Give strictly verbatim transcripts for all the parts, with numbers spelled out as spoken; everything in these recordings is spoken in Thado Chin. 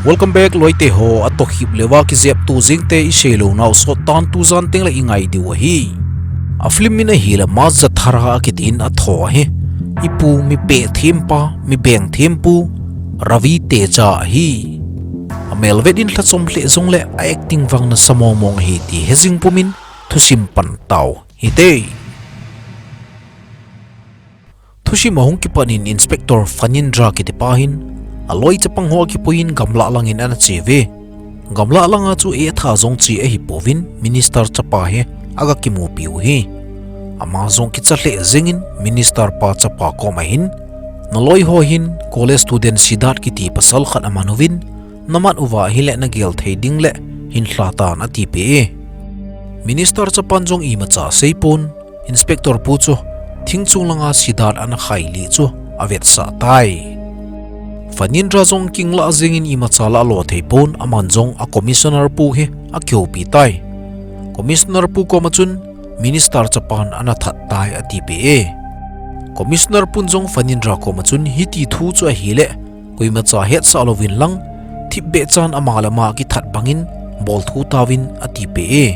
Welcome back, loite ho. Atoh khip leuva kijep tu jing te isei lou nau sot tan tujan teng le ingai diu ahi. A film min ahile Majathara akitin atho ahi. Ipu mi peh thempa, mi beng thempu, Ravi Teja ahi. Amel vet in lhachom lheh jongle a acting vang nasa mong mong ahi ti hejing pumin thusim pan tau hite. Thusim ahung kipan in Inspector Phanindra kitipa hin, aloi chapang ho akipuiyin gamlah langin ana cheuve. Gamlah langa chu etha jong che ahipouvin Minister chapa hi aga kimupiu ahi. Ama jong kicha lheh jengin Minister pa chapa koma hin, naloi ho hin college student Siddharth kiti pasal khat aman uvin, namat uva ahile nagel thei ding le hin lha tan atipeh e. Minister chapan jong imacha aseipon, Inspector pu chu thingchung langa Siddharth ana khailih chu avetsah tai. Phanindra jong kinglah jengin imacha lah alo theipon, aman jong a Commissioner pu hi akihoupi tai. Commissioner pu koma chun Minister chapan ana that tai atipeh e. Commissioner pun jong Phanindra koma chun hiti thu chu ahile, koimacha hetsah louvin lang, thipbeh chan ama le ama kithat bangin bol thu tauvin atipeh e.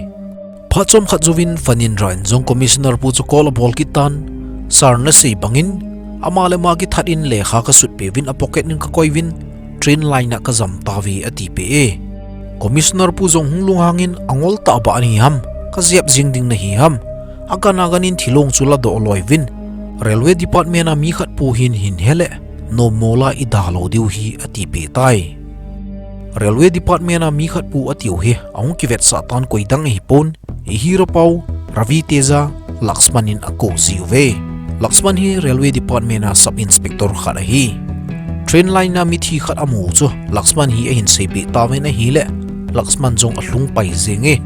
Phat chomkhat jouvin Phanindra in jong Commissioner pu chu call abol kit tan, Sir nasei bangin, ama le ama kithat in lekha kasutpeh uvin a pocket in kakoiuvin, train line a kajam tauve atipeh e. Commissioner pu jong hung lunghangin, angol tah bah nahi ham, kajep jing ding nahi ham, agan agan in thilong chu ladoh loiuvin, Railway Department a mi khat pu hin hin hele, nommo la idalou diu ahi atipeh tai. Railway Department a mi khat pu atiu hi ahung kivetsah tan, koidang ahipon, ihero pau Ravi Teja, Laxman in akou jiuve. Laxman hi Railway Department a Sub Inspector khat ahi. Train line a mithi khat amu chu Laxman hi ahin seipeh tauvin ahile, Laxman jong alhung pai jenge.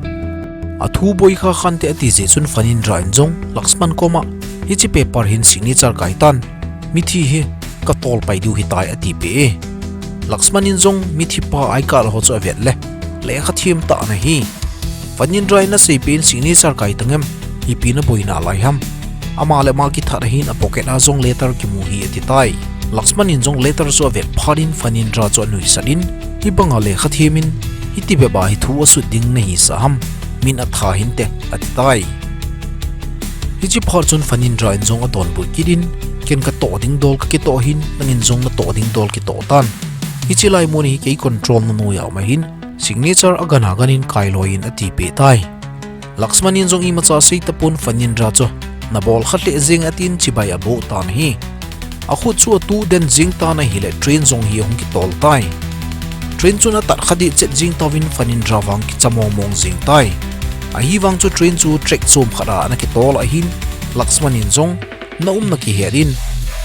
Athu boi kha khante ati jeh chun Phanindra in jong Laxman koma, hiche paper hin signature kai tan, mithi hi katol pai diu ahitai atipeh e. Laxman in jong mithipa I card ho chu avet le, lekha them tah ana hi. Phanindra in aseipeh in signature kai tangem, ipi naboi nalai ham, ama le ama kithat ahin a pocket a jong letter kimu ahi atitai. Laxman in jong letter chu avet phat in Phanindra chu anuisat in, hibanga lekha them in, hiti bep a hi thu asut ding nahisah ham, min atha hinte atitai. Hiche phat chun Phanindra in jong adonbut kit in, ken katoh ding dol kakitoh ahin, nangin jong natoh ding dol kitoh tan. Hiche laimun hi kei control nanoi a um ahin, signature agan agan in kailoi in atipeh tai. Laxman in jong imacha asei tapon, Phanindra chu nabol kha lheh jeng atin chibai aboh tan ahi. Akhut chu atuh den jeng tan ahile train jong hi ahung kitol tai. Train chun atat kha deh chet jeng tauvin Phanindra vang kicha mong mong jeng tai. Ahivang chu train chu track chom khat a ana kitol ahin, Laxman in jong naumna kihet in,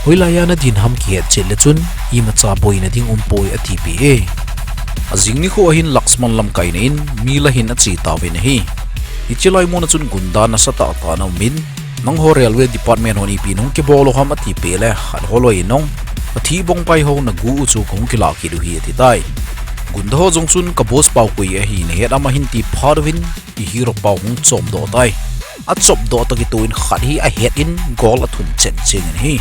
hoilai a nadin ham kihet chet le chun imacha boina ding umpoi atipeh e. Ajing nikho ahin Laxman lamkaina in mi la hin ache tauvin ahi. Hiche laimun a chun gunda nasatah tah ana um in, nangho Railway Department hon ipi nahung kibol u ham atipeh le, khat ho loi in jong, kathih bongpai ho nagu u chu kahung kilah kit u ahi atitai. Gunda ho jong chun kaboss pau koi ahi nahet am ahin ti phat uvin, ihero pau hung chomdoh tai. Achopdoh tah kitoh in khat hi ahet in gol athum chet jengin ahi.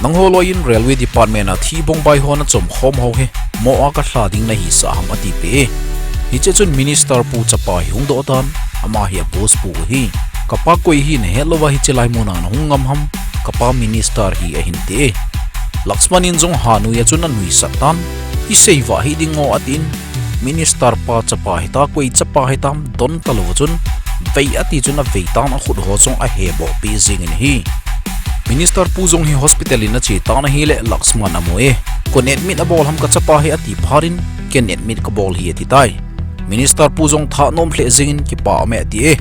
Nangho loi in Railway Department a thih bongbai ho nachom khom ho hi moh a kalha ding nahisah ham atipeh e. Hiche chun Minister pu chapa hi hungdoh tan, ama hi aboss pu ahi. Kapa koi hi nahet louva hiche laimun a nahung ngam ham, kapa Minister hi ahin ti e. Laxman in jong hanoi a chun anuisat tan, isei vah hih ding o atin, Minister pa chapa hitam, koi chapa hitam don talou chun, vei ati chun avei tan, akhut ho jong aheboh peh jengin ahi. Minister pu jong hi hospital in ache tan ahile Laxman amu e. Koiin admit abol ham kachapa hi ati phat in, ken admit kabol ahi atitai. Minister pu jong thanom lheh jengin kipah e ati e.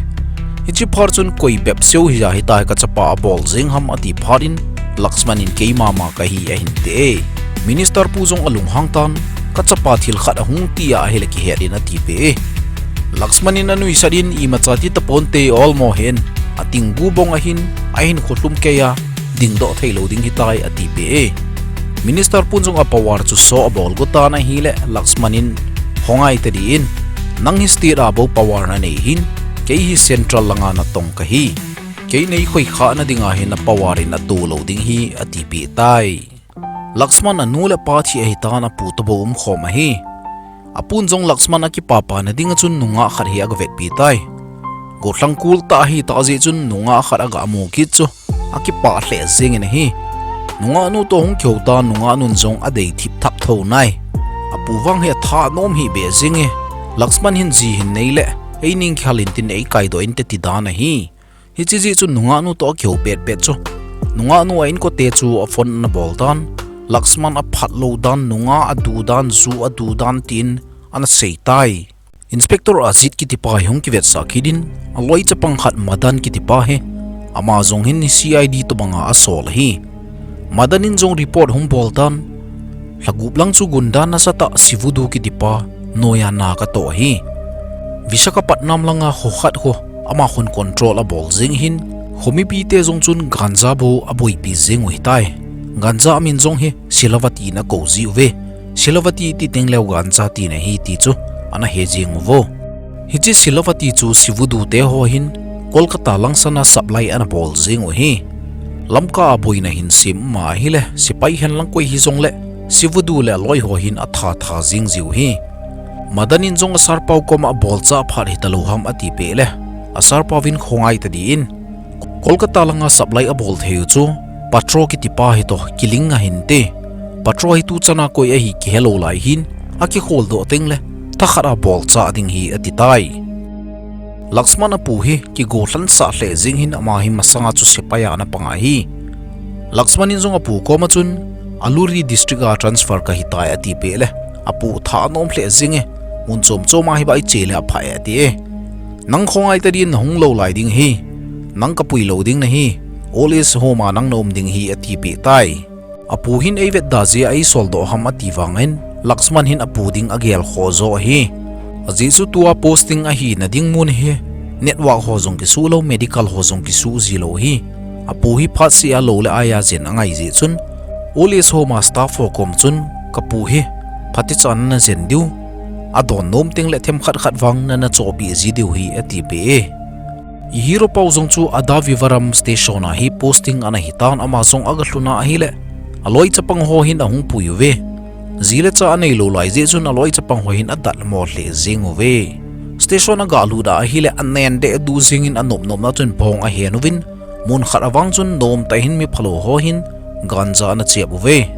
Hiche phat chun koi bep seiyu hija hitia hi kachapa abol jeng ham ati phat in Laxman in keima ma kahi ahin ti e. Minister pu jong alunghang tan, kachapa thil khat ahung ti ahile kihet in atipeh e. Laxman in anuisat in imacha ti taponte olmo hen, atingbu bong ahin, ahin kholhum keiya, dingdoh theilou ding ahitai atipeh e. Minister pun jong a power chu show abol got tan ahile Laxman in hung ngai tadin, nang hi state a bou power nanei hin, kei hi central langa natong kahi. Kei neikhoi khah nadinga hi na power in atoh lou ding ahi atipeh tai. Laxman anu le apa thi ahitan apu toh bou umkhom ahi. Apun jong Laxman akipapa na ding a chun nungah khat hi aga vetpi tai. Gollhang kul tah ahi tah jeh chun nungah khat aga mu kit chu akipah lheh jeng in ahi. Nungah nu toh hung kihou tan nungah nun jong adei thip thap tho nai. Apu vang hi atha nom hi beh jeng e. Laxman hin ji hin nei le, ei ning kihal in tin ei kaidoh in te ti dan ahi. Hiche jeh chun nungah nu toh akihou pet pet chu nungah nu a inkote chu aphone ana bol tan, Laxman aphat lou dan, nungah adu dan, ju adu dan tin ana sei tai. Inspector Ajit kitipa hi hung kivetsah kit in, aloi chapang khat Madan kitipa hi, ama jong hin C I D tobang a asol ahi. Madan in jong report hung bol tan, lha gup lang chu gunda nasatah Sivudu kitipa noiya na katoh ahi. Visakhapatnam langa kho khat kho ama khun control abol jeng ahin, kho mipite jong chun ganja bou aboipi jeng u ahitai. Ganja amin jong hi Silavati in akou jiuve. Silavati ti teng leh ganja tina ahi ti chu ana he jeng uvo. Hiche Silavati chu Sivudu te ho hin Kolkata lang sana supply ana bol jeng u ahi. Lamka a boina hin sem ma ahile, sepai hen lang koi hijongle, Sivudu le aloi ho hin atha tha jeng jiu ahi. Madan in jong asarpau koma abolchah phat hitalou ham atipeh le, asarpau vin khongai tadin, Kolkata langa supply abol theiu chu Patro kitipa hi toh kiling ahinte. Patro hi tuchana koi ahi kihelou lai hin, akikholdoh tengle thakhat a bolchah ding hi atitai. Laxman apu hi kigollhan sah lheh jeng hin ama hi masanga chu sepai a ana pang ahi. Laxman in jong apu koma chun, Aluri district a transfer kahitai atipeh le, apu tha anom lheh jeng e, mun chom chom a hi ba iche le apha e ati e. Nang khongai tadin nahung lou lai ding ahi. Nang kapui lou ding nahi. Old age home a nang naum ding ahi atipeh tai. Apu hin eivetda jeh a eisoldoh ham ati vangin, Laxman hin apu ding agel khoh jo ahi. Ajeh chu tua posting ahina ding mun hi network ho jong kisuh lou, medical ho jong kisuh jilou ahi. Apu hi phatseh a lou le ai a jen angai jeh chun, old age home a staff ho kom chun, kapu hi phatechan nana jen diu, adon nom tengle themkhat khat vang nana chohpeh ji diu ahi atipeh e. Ihiro pau jong chu Adavivaram station a hi posting ana hitan ama jong agalhun a ahile, aloi chapang ho hin ahung puiuve. Ji le cha aneilou lai jeh chun aloi chapang ho hin adatmo lheh jeng uve. Station agalut a ahile anen deh duh jengin anop nopna chun bong ahen uvin, mun khat avang chun nomtah hin miphalou ho hin ganja ana chep uve.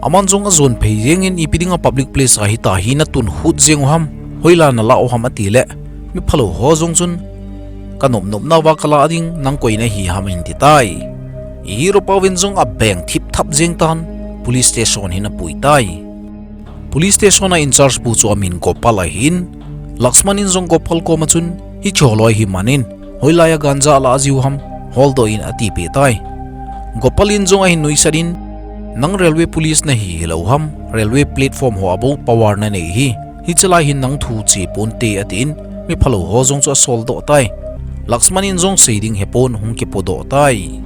Aman jong ajon phei jengin ipi dinga public place a hita hi natun hut jeng u ham, hoila nalah u ham atile, miphalou ho jong chun kanop nopna uva kalah ding, nang koi nahi ham ahin titai. Ihiro pauvin jong abeng thip thap jeng tan, police station hin apuitai. Police station a in charge pu chu amin Gopal ahin, Laxman in jong Gopal koma chun, hiche holoi hi manin, hoilai a ganja alah jiu ham, holdoh in atipeh tai. Gopal in jong ahin nuisat in, nang railway police nahi hilou ham, railway platform ho a bou power nanei hi, hiche lai hin nang thu che ponte atin, miphalou ho jong chu asoldoh tai. Laxman in jong sei ding hepon hung kipodoh tai.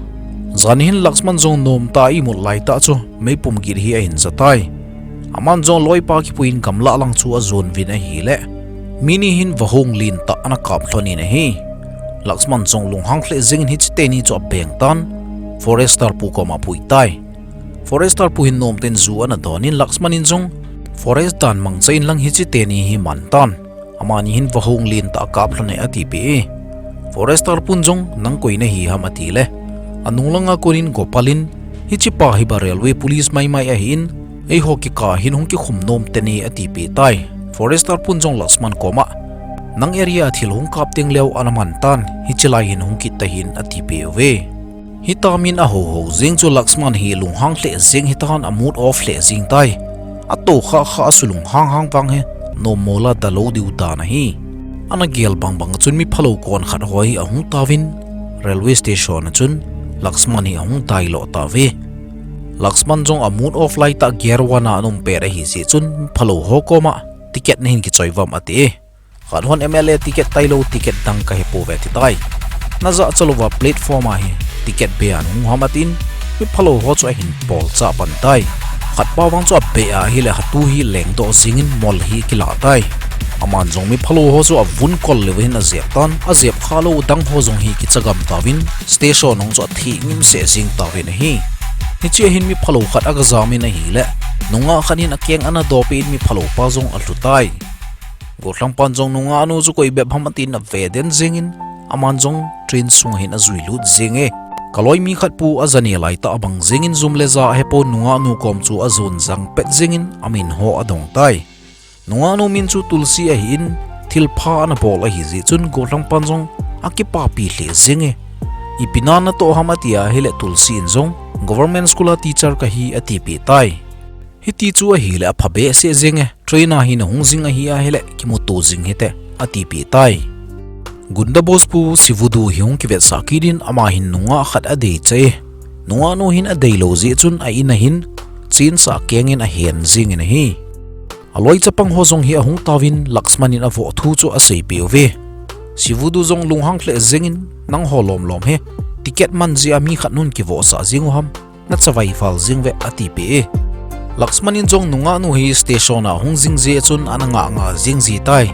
Jan hin Laxman jong nomtah a imut laitah chu meipum git hi ahin jatai. Aman jong loipa kipuiin gamlah lang chu ajon uvin ahile, mi ni hin vahong lentah ana kap lhonin ahi. Laxman jong lunghang lheh jengin hiche teni chu abeng tan, forester pu koma apuitai. Forester pu hin nomtah in ju ana donin Laxman in jong, forest dan mangcha inlang hiche teni hi mantan, amani hin vahong lentah akap lhon e atipeh e. Forester pun jong nang koi nahi ham atile, anung langa konin Gopal in, hichepa hi ba railway police maimai ahin, eiho kikah hin hung kikhum nom teni atipeh tai. Forester pun jong Laxman koma, nang area a thil hung kap tengleu ana mantan, hiche lai hin hung kit tahin atipeh uve. Hitamin ahouhou jeng chu Laxman hi lunghang lheh jeng hitan a mood off lheh jeng tai. Atou khah khah a sulung hanghang vang hi, nommo la dalou diu dan ahi. Ana gel bangbang chun miphalou kon khat ho hi ahung tauvin, railway station a chun Laxman hi ahung dailo tauve. Laxman jong a mood off laitah gear one a ana um pet ahi jeh chun miphalou ho koma ticket nahin kichoi uvam ati e. Khat hon M L A ticket tailou ticket dang kahepouve atitai. Najah chalouva platform a hi ticket beiya nahung ham atin, miphalou ho chu ahin polchah pan tai. Khatpa vang chu abeiya ahile hatu hi lengdoh jengin mol hi akilah tai. Aman jong miphalou ho chu avun kol leuva hin ajep tan, ajep khalou dang ho jong hi kichagam tauvin, station hung chu atheh ngimseh jeng tauvin ahi. Hichea hin miphalou khat aga jamin ahile, nungah khat hin akeng ana dopeh in miphalou pa jong alhu tai. Gollhangpan jong nungah nu chu koi bep ham atin ave den jengin, aman jong train sunga hin ajui lut jenge. Kaloi mi khat pu aja ne laitah abang jengin jum le ja ahepon nungah nu kom chu ajon jang pet jengin amin ho adong tai. Nungah nu min chu Tulsi ahin, thilpha ana bol ahi jeh chun gollhangpan jong akipapi lheh jenge. Ipi nan natoh ham ati ahile Tulsi in jong government school a teacher kahi atipeh tai. Hiti chu ahile apha behseh jenge, train a hin ahung jing ahi ahile kimuto jing hite atipeh tai. Gunda boss pu Sivudu hi hung kivetsah kit in ama hin nungah khat adei chai e. Nungah nu hin adeilou jeh chun a in a hin chensah kengin ahen jengin ahi. Aloi chapang ho jong hi ahung tauvin Laxman in avoh thu chu aseipeh uve. Sivudu jong lunghang lheh jengin, nangho lomlom hi ticket man jeh a mi khat nun kivohsah jeng u ham, nachavai val jeng uve atipeh e. Laxman in jong nungah nu hi station a hung jing jeh chun ana ngah ngah jeng ji tai.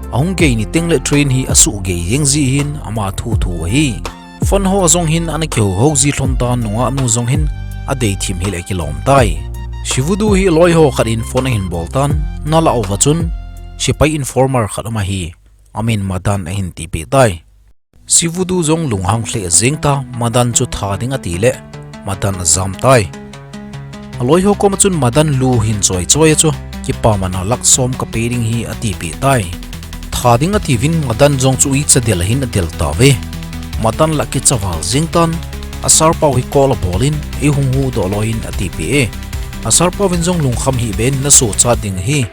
Ahung gei ni tengle train hi asuh gei jeng ji hin ama thu thu ahi. Phone ho jong hin ana kihou hou ji lhon tan nungah nu jong hin adei thim hile akilom tai. Sivudu hi loi ho khat in phone ahin bol tan, nalah uva chun sepai informer khat um ahi, amin Madan ahin tipeh tai. Sivudu jong lunghang lheh jeng ta, Madan chu tha ding atile Madan ajam tai. Aloi ho koma chun Madan lu hin choi choi a chu, kipaman a lakh som kapeh ding hi atipeh tai. Tha ding atiuvin Madan jong chu uicha del a hin adel tauve. Madan la kicha val jeng tan, a sir pau hi call abol in, eihung huhdoh loi in atipeh e. A sir pauvin jong lungkham hih beh in nasochat ding ahi.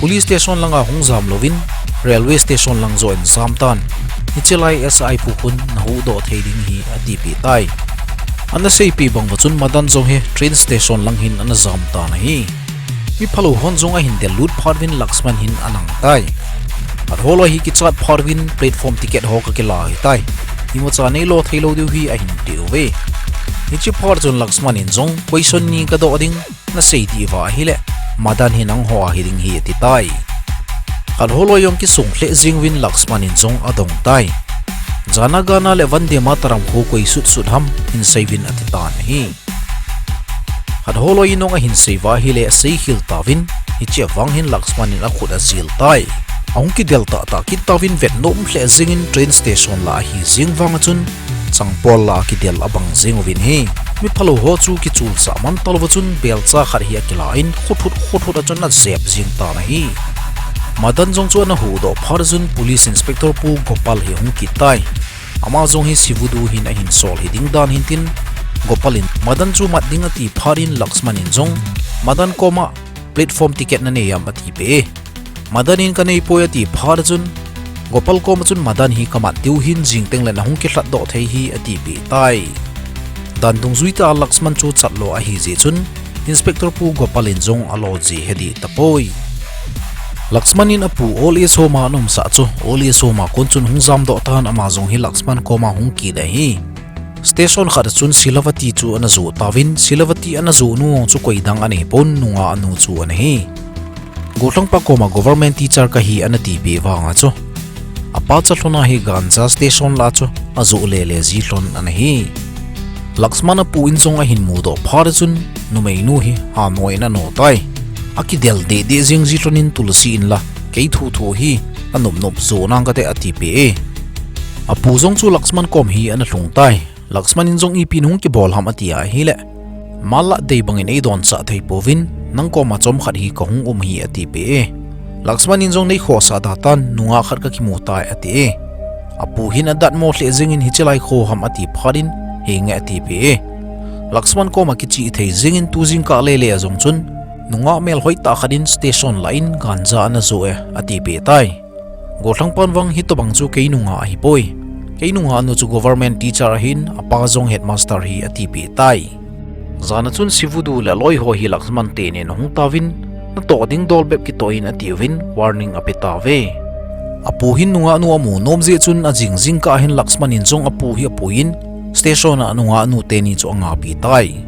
Police station langa hung jam louvin, railway station lang joh in jam tan. Hiche lai S I pu khun nahuhdoh thei ding ahi atipeh tai. Ana seipeh bang uva chun Madan jong hi train station lang hin ana jam tan ahi. Mi phalou hon jong ahin del lut phat uvin Laxman hin anang tai. Khat ho loi hi kichat phat uvin platform ticket ho kakila ahitai. Imacha neilo theilou diu hi ahin tiuve. Hiche phat chun Laxman in jong question ni kadoh ding, nasei dih uva ahile Madan hi nangho a hiding ahi ati tai. Khat ho loi jong kisong lheh jeng uvin Laxman in jong adong tai. Jana Gana le Vande Mataram kho koi sut sut ham hin sei uvin ati tan ahi. Khat ho loi in jong ahin sei uva ahile asei khel tauvin, hiche vang hin Laxman in akhut ajil tai. Ahung kidel tah tah kit tauvin vet nom lheh jengin train station la ahi jeng vang a chun, changpol la a kidel abang jeng uvin ahi. Mi phalou ho chu kichulsah man talouva chun belcha khat hi akila in khothut khothut a chun ajep jeng tan ahi. Madan jong chu ana huhdoh phat a chun police inspector pu Gopal hi ahung kit tai. Ama jong hi Sivudu hin ahin sol hiding dan hin tin, Gopal in Madan chu mat ding ati phat in Laxman in jong Madan koma platform ticket nanei am atipeh e. Madan in kanei poi ati phat a chun, Gopal koma chun Madan hi kamat diu hin jing tengle nahung kilhatdoh thei ahi atipeh tai. Dan dungjui tah a Laxman chu chatlo ahi jeh chun, Inspector pu Gopal in jong alo ji he dih tapoi. Laxman in apu old age home a ana umsah chu, old age home a kon chun hung jamdoh tan ama jong hi Laxman koma hung kit ahi. Station khat a chun Silavati chu ana joh tauvin, Silavati ana joh nu chu koidang ana hipon, nungah nu chu ana hi. Gollhangpa koma government teacher kahi ana tipeh vang a chu, apa cha lhon a hi ganja station la chu ajoh lele ji lhon ana hi. Laxman apu in jong ahin mudoh phat a chun, numeinu hi hanoi in ano tai. Akidel deh deh jeng ji lhon in Tulsi in la, kei thu thu hi anop nop jo nang kate atipeh e. Apu jong chu Laxman kom hi ana lhung tai. Laxman in jong ipi nahung kibol ham ati ahile, mal la dei bangin eidonsah thei pouvin, nang koma chomkhat hi kahung um ahi atipeh e. Laxman in jong neikhohsah da tan, nungah khat kakimu tai ati e. Apu hin adatmo lheh jengin hiche lai kho ham ati phat in, henge atipeh e. Laxman koma kichih thei jengin tu jingkah lele a jong chun, nungah melhoi tah khat in station la in ganja ana joh e atipeh tai. Gollhangpan vang hitobang chu kei nungah ahipoi. Kei nungah nu chu government teacher ahin, apa jong headmaster ahi atipeh tai. Jan a chun Sivudu le aloi ho hi Laxman teni in ahung tauvin, natoh ding dol bep kitoh in atiuvin warning ape tauve. Apu hin nungah nu amu nom jeh chun ajing jingkah hin Laxman in jong apu hi apui in station a nungah nu teni chu angapi tai.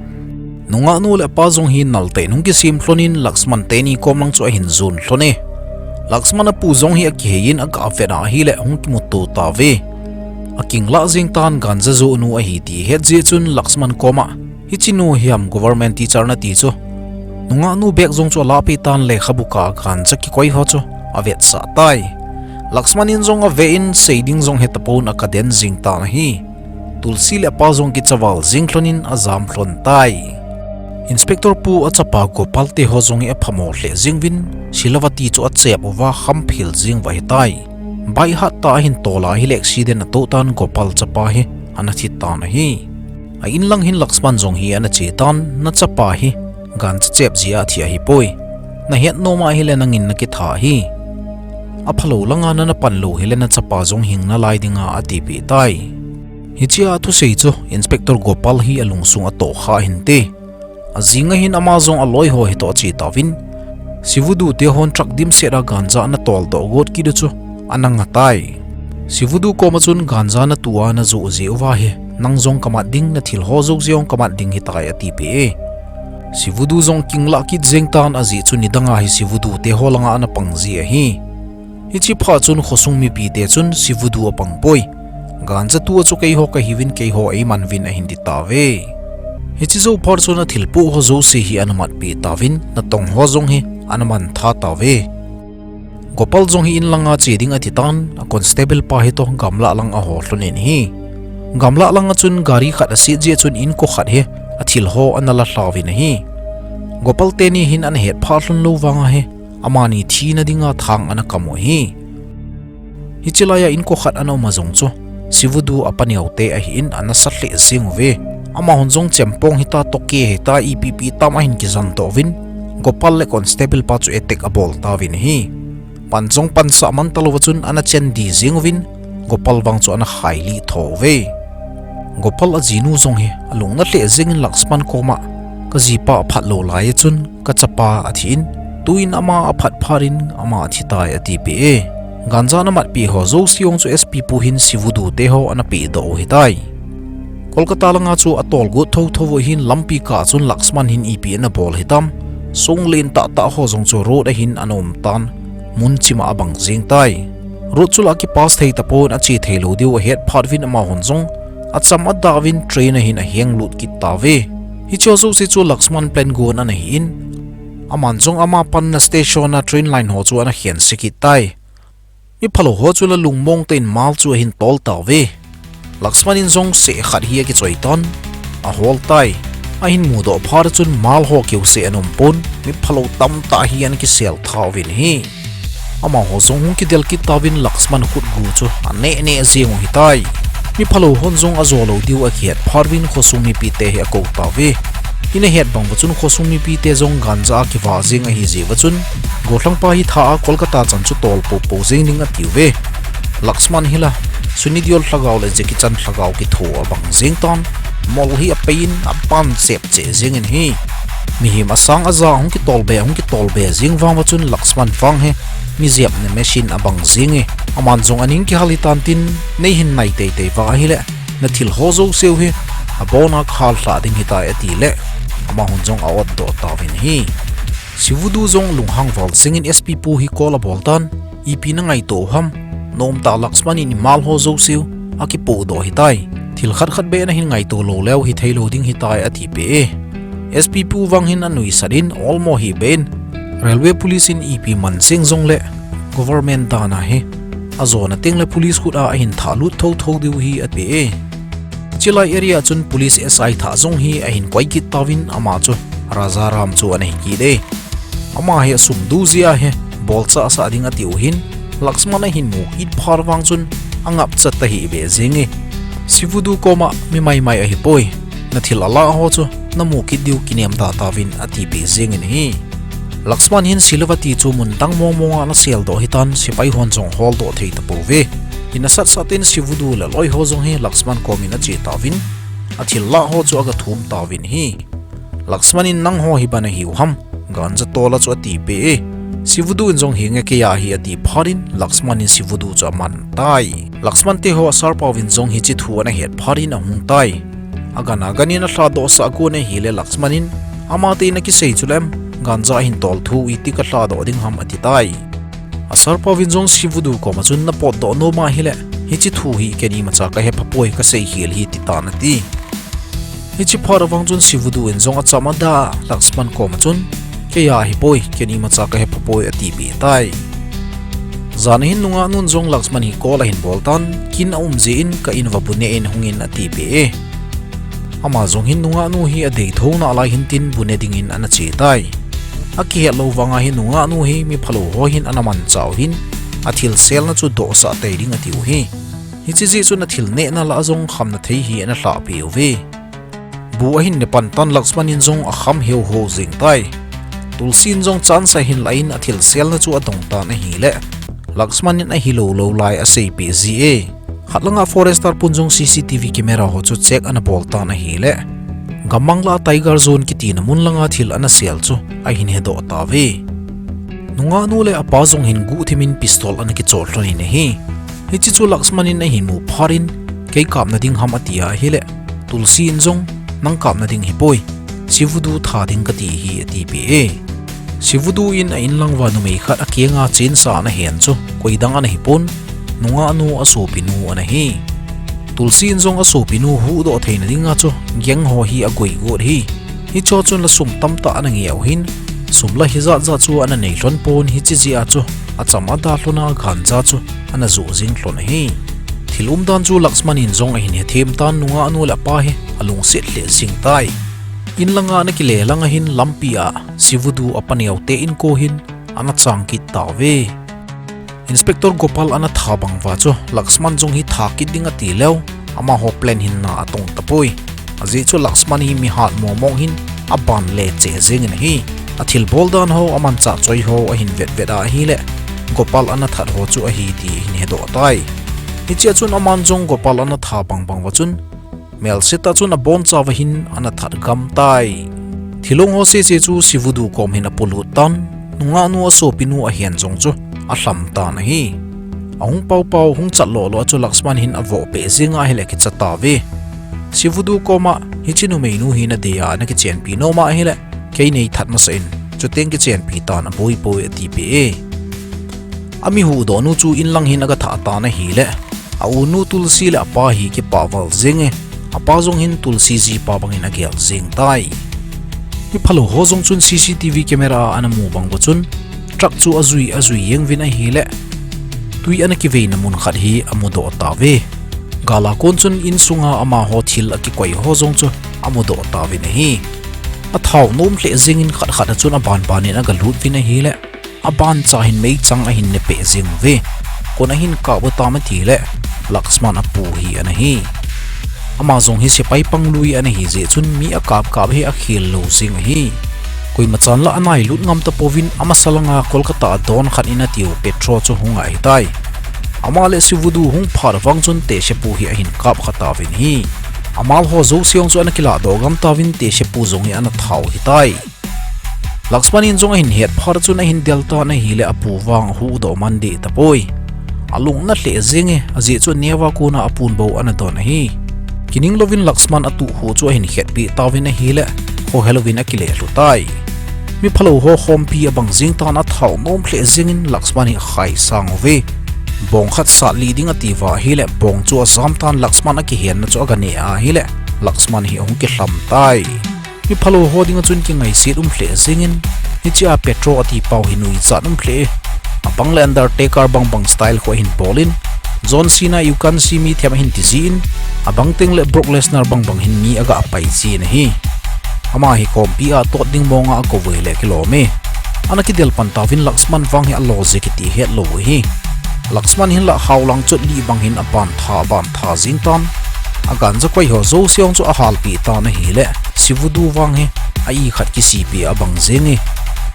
Nungah nu le apa jong hi naltah in hung kisem lhon in Laxman teni kom lang chu ahin jon lhon e. Laxman apu jong hi akihei in aga vet ahile hung kimuto tauve. Akinglah jeng tan ganja joh nu ahi ti ahet jeh chun Laxman koma, hiche nu hi ham government teacher nati chu, nungah nu bag jong chu alahpeh tan lekhabu kah a ganja kikoi ho chu avetsah tai. Lakshman in jong ave in seiding jong hetapon akaden jing tan ahi. Tulsi le apa jong kichaval jing lhon in ajam lhon tai. Inspector pu achapa Gopal teho jong hi aphamo lheh jing uvin, Silavati chu achep uva khamphel jing uva ahitai. Bike hattah ahin tol a ahile accident atoh tan Gopal chapa hi ana thi tan ahi. A inlang hin Lakshman jong hi ana che tan, nachapa hi ganja chep jeh a athi ahipoi. Nahet nom ahile nangin nakitha ahi. Aphalou langa nana pan lou hile nachapa jong hing nalai dinga atipeh tai. Hichea thusei chu Inspector Gopal hi alungsung atohkha hinte. Ajing ahin ama jong aloiho hitoh ache tauvin, Sivudu tehon truck dimset a ganja natoldoh got kit u chu ana ngatai. Sivudu koma chun ganja natu a najoh jeh uva hi nang jong kamat ding, nathilho jouse jong kamat ding hitai atipeh e. Sivudu jong kinglah kit jeng tan ajeh chu nidanga hi Sivudu teho langa ana pang ji ahi. Hiche phat chun khosung mipite chun Sivudu apangpoi. Ganja tu a chu keiho kahiuvin keiho eiman uvin ahin ti tauve. Hiche jou phat chun athilpoh ho jouse hi ana matpeh tauvin, natong ho jong hi ana mangthah tauve. Gopal jong hi inlanga che ding ati tan, a constable pa hitoh gamlah lang aho lhon in ahi. Gamlah langa chun gari khat aset jeh chun inko khat hi athilho ana la lhauvin ahi. Gopal teni hin ana hetphah lhon lou vanga hi amani thina dinga thang ana kamu ahi. Hiche laiya inko khat ana um a jong chu Sivudu apa neote ahin ana sa lheh jeng uve. Amahon jong chempong hita, toke hita, ipi ipi tam ahin kijan toh uvin, Gopal le constable pa chu attack abol tauvin ahi. Pan jong pansah man talouva chun ana chen di jeng uvin, Gopal vang chu ana khailih tho uve. Gopal ajinu jong hi alung nalheh jengin Lakshman koma, kajipa aphat lou laiya chun kachapa athi in, tuin ama aphat phat in ama athitai atipeh e. Ganja ana matpeh ho jouse jong chu SP pu hin Sivudu teho ana pehdoh u ahitai. Kolkata langa chu atolgot thotho u ahin lampi kah a chun Lakshman hin ipi ana bol hitam. Song len tahtah ho jong chu road a hin ana um tan, mun chima abang jeng tai. Road chu la kipass thei tapon ache theilou diu ahet phat uvin amahon jong acham adah uvin train a hin ahenglut kit tauve. Hiche ho jouse chu Lakshman plan gon ana hin, aman jong ama panna station a train line ho chu ana khense kit tai. Miphalou ho chu la lungmong tah in mal chu ahin tol tauve. Lakshman in jong seh khat hi akichoi tan, ahol tai. Ahin mudoh phat chun mal ho keuseh ana umpon, miphalou tamtah hi ana kisel tha uvin ahi. Amaho jong hung kidel kit tauvin Lakshman khutgu chu aneh neh jeng u ahitai. Miphalou hon jong ajo lou diu akihet phat uvin khosung mipite hi akou tauve. Ina het bang uva chun khosung mipite jong ganja a kivah jeng ahi jeh uva chun, gollhangpa hi tha a Kolkata chan chu tol popo jeng ding atiuve. Lakshman hi la, Suni Deol lhagao le Jackie Chan lhagao kitho abang jeng tan, mol hi apei in apan chep cheh jengin ahi. Mihem asang aja hung kitol be, hung kitol be jeng vang uva chun Lakshman vang hi mijepna machine abang jeng e. Aman jong aning kihal hitan tin, neihin nai teitei uva ahile, nathil ho jouseu hi abona khal lhah ding ahitai atile, amahon jong a-otdoh tauvin ahi. Sivudu jong lunghang val jengin SP pu hi call abol tan, ipi nangaito u ham, nomtah Lakshman in imal ho jouseu akipohdoh ahitai. Thil khat khat beh nahin ngaito lou leu hithei lou ding ahitai atipeh e. SP pu vang hin anuisat in olmo hih beh in, railway police in ipi man jeng jongle, government dan a hi ajona tengle police khut a ahin thahlut thotho diu ahi atipeh e. Chulai area chun police SI thah jong hi ahin koi kit tauvin ama chu Rajaram chu ana hi kit e. Ama hi asum du jeh a hi bolchah sah ding atiuhin, Lakshman ahin mu kit phat vang chun angapcha tahih beh jenge. Sivudu koma mi maimai ahipoi, nathil alah ho chu namu kit diu kinem da tauvin atipeh jengin ahi. Lakshman hin Silavati chu mun dang mong mong a ana seldoh ahitan, sepai hon jong holdoh thei tapouve. Inasat sat in Sivudu le loi ho jong hi Lakshman komin ache tauvin, athil lah ho chu agathum tauvin ahi. Lakshman in nangho hi ipi nahiu ham, ganja tola chu atipeh e. Sivudu in jong hinge keiya ahi ati phat in Lakshman in Sivudu chu aman tai. Lakshman teho a sir pauvin jong hiche thu ana het phat in ahung tai. Agan agan in alhadoh sah gon ahile Lakshman in, amate in akisei chuleh, ganja ahin tol thu iti kalhadoh ding ham ati tai. A sir pauvin jong Sivudu koma chun napotdoh nom ahile, hiche thu hi kei imacha kahephapoi, kasei khel ahi titan ati. Hiche phat a vang chun Sivudu in jong acham adah, Lakshman koma chun, keiya ahipoi, kei imacha kahephapoi atipeh tai. Jan ahin nungah nun jong Laxman hi call ahin bol tan, kin aum jeh in ka in va bu ne in hung in ati peh e. Ama jong hin nungah nu hi adei thou nalai hin tin bu ne dingin ana che tai. Akihet lou vanga hin nungah nu hi mi phalou ho hin ana manchah u hin, athil selna chu dohsah tei ding atiu hi. Hiche jeh chun athil nehna lah a jong khamna thei hi ana lhah peh uve. Bu ahin ne pan tan Laxman in jong akham heu hou jeng tai. Tulsi in jong chance ahin la in athil selna chu adong tan ahile, Laxman in ahilou lou lai asei peh ji e. Khat langa forester pun jong C C T V camera ho chu check ana bol tan ahile, gammang lah a Tiger Zone kitina mun langa thil ana sel chu ahin hedoh tauve. Nungah nu le apa jong hin guhthim in pistol ana kichol lhon in ahi. Hiche chu Laxman in ahin mu phat in, kei kapna ding ham ati ahile, Tulsi in jong, nang kapna ding hipoi, Sivudu tha ding kati hi ati peh e. Sivudu in a in lang uva numei khat akenga chensa ana hen chu, koi dang ana hipon, nungah nu asopinu ana hi. Tulsi in jong asopinu huhdoh theina dinga chu, gang ho hi agoi got hi. Hicho chun la sum tamtah ana ngeh u hin, sum la hijat jat chu ana nei lhon pon hiche jeh a chu, acham ada lhona ganja chu ana joh jing lhon ahi. Thil umdan chu Laxman in jong ahin hethem tan nungah nu le apa hi alungset lheh jing tai. In langa ana kile langa hin lampi a Sivudu apa neo te inko hin ana chang kit tauve. Inspector Gopal ana tha bang uva chu Laxman jong hi tha kit ding ati leu, amaho plan hin na atong tapoi. Ajeh chu Laxman hi mi hat mong mong hin aban le cheh jeng in ahi. Athil bol dan ho, amanchah choi ho ahin vet vet ahile, Gopal ana that ho chu ahi ti hin hedoh tai. Hiche a chun aman jong Gopal ana tha bang bang uva chun, melse tah chun aboncha uva hin ana that gam tai. Thilong ho sese chu Sivudu kom hin apolut tan, nungah nu asopinu ahen jong chu alham tan ahi. Ahung pao pao, hung chat lou lou a chu Laxman hin avoh peh jeng ahile kicha tauve. Sivudu koma, hiche numei nu hi nadei a nakichenpi nom ahile, kei nei that masa in, chuteng kichenpi tan aboi poi ati peh e. Ami huhdoh nu chu in lang hin aga thah tan ahile, a unu Tulsi le apa hi kipah val jeng e, apa jong hin Tulsi jipa bangin agel jeng tai. Mi phalou ho jong chun C C T V camera a ana mu bang uva chun, truck chu ajui, ajui jeng uvin ahile, tui ana kiveina mun khat hi amudoh tauve. Gal a kon chun insunga amaho thil akikoi ho jong chu amudoh tauvin ahi. Athao nom lheh jeng in khat khat a chun aban ban in aga lut uvin ahile, abancha hin meichang ahin ne peh jeng uve. Koin ahin kap u tam ati le, Laxman apu hi ana hi. Ama jong hi sepai panglui ana hi jeh chun mi akap kap hi akhel lou jeng ahi. Koima chan la anailut ngam tapouvin amasa langa Kolkata a don khat in atiu Petro chu hung ahitai. Ama le Sivudu hung phat vang chun tehsepu hi ahin kap kha tauvin ahi. Amal ho jouse jong chu ana kilah doh gam tauvin tehsepu jong hi ana thao hitai. Laxman in jong ahin het phat chun ahin del tan ahile apu vang ahuhdoh man deh tapoi. Alung ana lheh jeng e, ajeh chu aneo a kona apun bou ana don ahi. Kining louvin Laxman atuh khu chu ahin khetpeh tauvin ahile, khohel uvin akile lhu tai. Mi phalou ho khompi abang jeng tan athao nom lheh jeng in Laxman hi akhai sang uve. Bong khat sat lih ding ati uva ahile, bong chu ajam tan Laxman akihenna chu aga neh ahile, Laxman hi ahung kilham tai. Mi phalou ho dinga chun kingaiset um lheh jeng in, hiche a Petro ati pau hi nuijat um lheh e. Abang le Undertaker bang bang style khu ahin bol in, John Cena, "You can see me," them ahin ti ji in, abang teng le Brock Lesnar bang bang hin mi aga pai ji in ahi. Ama hi khompi a tot ding monga akou ve le kilom e. Ana kidel pan tauvin Laxman vang hi alo je kiti het lou ahi. Laxman hin la hao lang chot li bang hin aban tha, aban tha jing tan. Aganja koi ho jouse jong chu ahalpeh tan ahile, Sivudu vang hi a-i khat kisipi abang jeng e.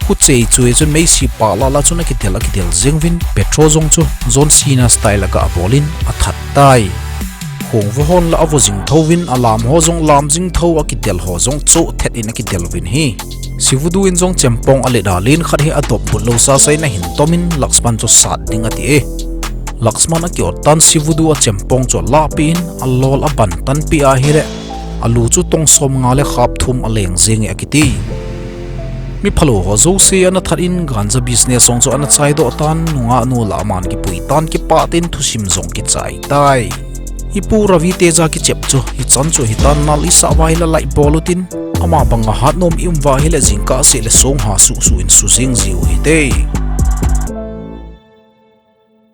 Khu chei chu e chun meisi pah lah lah chun akidel, akidel jeng uvin, Petro jong chu John Cena style aga bol in athat tai. Khong vo hon la avo jing tho uvin, alam ho jong lam jing tho, akidel ho jong choh thet in akidel uvin ahi. Sivudu in jong chempong alet a len khat hi adop but lou sasa in ahin tom in Laxman chu sat ding ati e. Laxman akiot tan Sivudu a chempong chu alahpeh in alol aban tanpeh ahile, alu chu tong som nga le khap thum aleng jeng e akiti. Mi phalou ho jouse ana that in ganja business jong chu ana chaidoh tan, nungah nu lah a aman kipui tan, kipah tah in thusim jong kichai tai. I Pu Ravi Teja kichep chu hichan chu hitan, nal isah uva ahile like bol utin, ama banga hatnom i um uva ahile jingkah seh le song ha suh suh in sujing jiu hite.